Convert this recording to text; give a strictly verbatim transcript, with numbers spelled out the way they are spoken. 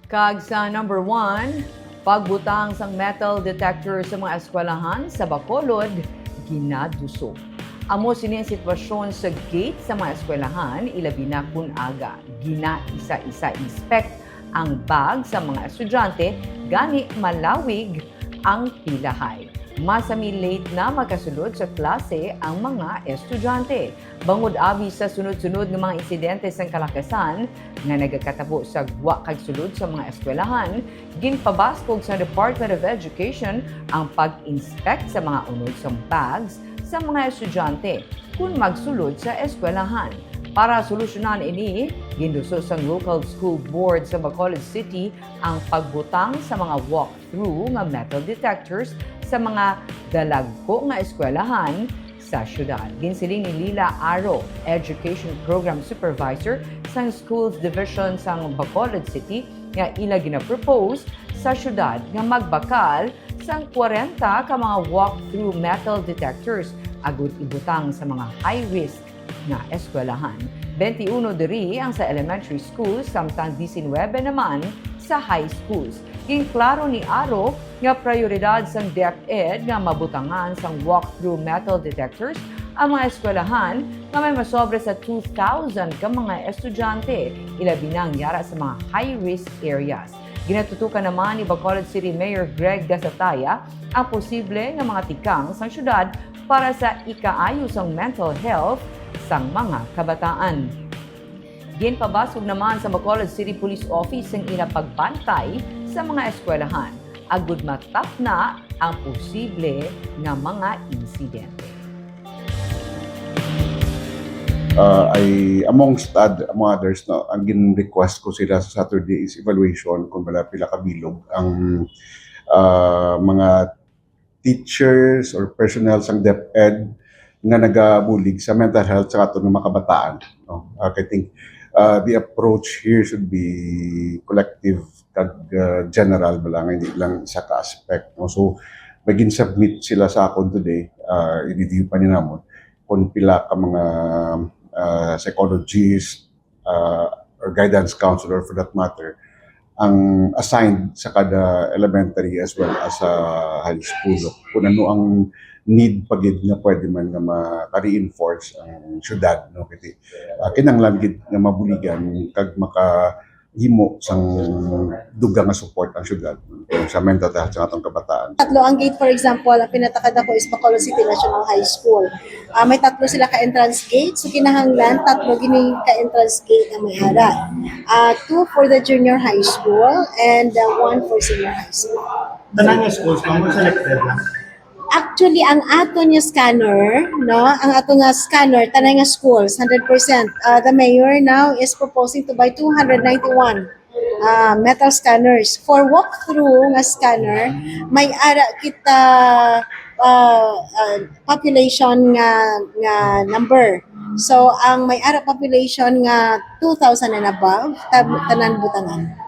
Kag sa number one, pagbutang sang metal detector sa mga eskwelahan sa Bacolod, ginadusog. Amo sini ang sitwasyon sa gate sa mga eskwelahan, ilabi na kun aga. Gina-isa-isa inspect ang bag sa mga estudyante, gani malawig ang pilahay. Masami late na makasulod sa klase ang mga estudyante. Bangod abi sa sunod-sunod nga mga insidente sang kalakasan nga nagakatabo sa gwa kag sulod sa mga eskwelahan, ginpabaskog sa Department of Education ang pag-inspect sa mga unod sang bags sa mga estudyante kon magsulod sa eskwelahan. Para solusyonan ini, ginduso sang local school board sa Bacolod City ang pagbutang sa mga walk-through nga metal detectors sa mga dalagko nga eskwelahan sa syudad. Ginsiling ni Lila Aro, Education Program Supervisor sang Schools Division sang Bacolod City, nga ila ginapropose sa syudad nga magbakal sang kwarenta ka mga walk-through metal detectors agud ibutang sa mga high-risk nga eskwelahan. Twenty-one diri ang sa elementary schools, samtang diecinuebe naman sa high schools. Ginklaro ni Aro nga prioridad sang DepEd nga mabutangan sang walk-through metal detectors ang mga eskwelahan nga may masobra sa two thousand ka mga estudyante, ilabi na ang yara sa mga high-risk areas. Ginatutukan naman ni Bacolod City Mayor Greg Gasataya ang posible nga mga tikang sang syudad para sa ikaayo sang mental health sang mga kabataan. Ginpabasog naman sa Bacolod City Police Office ang ila pagbantay sa mga eskwelahan agud matapna ang posible nga mga insidente. Uh, I, amongst ad, among others, no, ang gin-request ko sila sa Saturday is evaluation kung wala pila ka bilog ang uh, mga teachers or personnel sang DepEd nga nagabulig sa mental health sa aton nga mga kabataan. No? Uh, I think uh, the approach here should be collective kag uh, general ba lang, hindi lang isa ka aspect. No? So, may gin-submit sila sa akon today, uh, i-review pa ni namon kung pila ka mga uh, psychologist uh, or guidance counselor for that matter ang assigned sa kada elementary as well as sa high school. Kung ano ang need pa gid nga pwede man nga ma-reinforce ang syudad, no? Kasi uh, kinahanglan gid nga mabuligan kag makahimo sang dugang nga support ang syudad sa mental health sa atong kabataan. Tatlo ang gate, for example, ang pinatakan ako is Bacolod City National High School. Uh, may tatlo sila ka entrance gate, so kinahanglan tatlo gini ka entrance gate ang may ara. Uh, two for the junior high school and uh, one for senior high school. Tanan nga schools, ma'am, selected lang. Actually, ang ato nga scanner, no, ang ato nga scanner, tanay nga schools, hundred percent. Uh, the mayor now is proposing to buy two hundred ninety-one uh, metal scanners. For walkthrough nga scanner, may ara kita uh, uh, population nga nga number. So ang may ara population nga two thousand and above, tab- tanan butangan.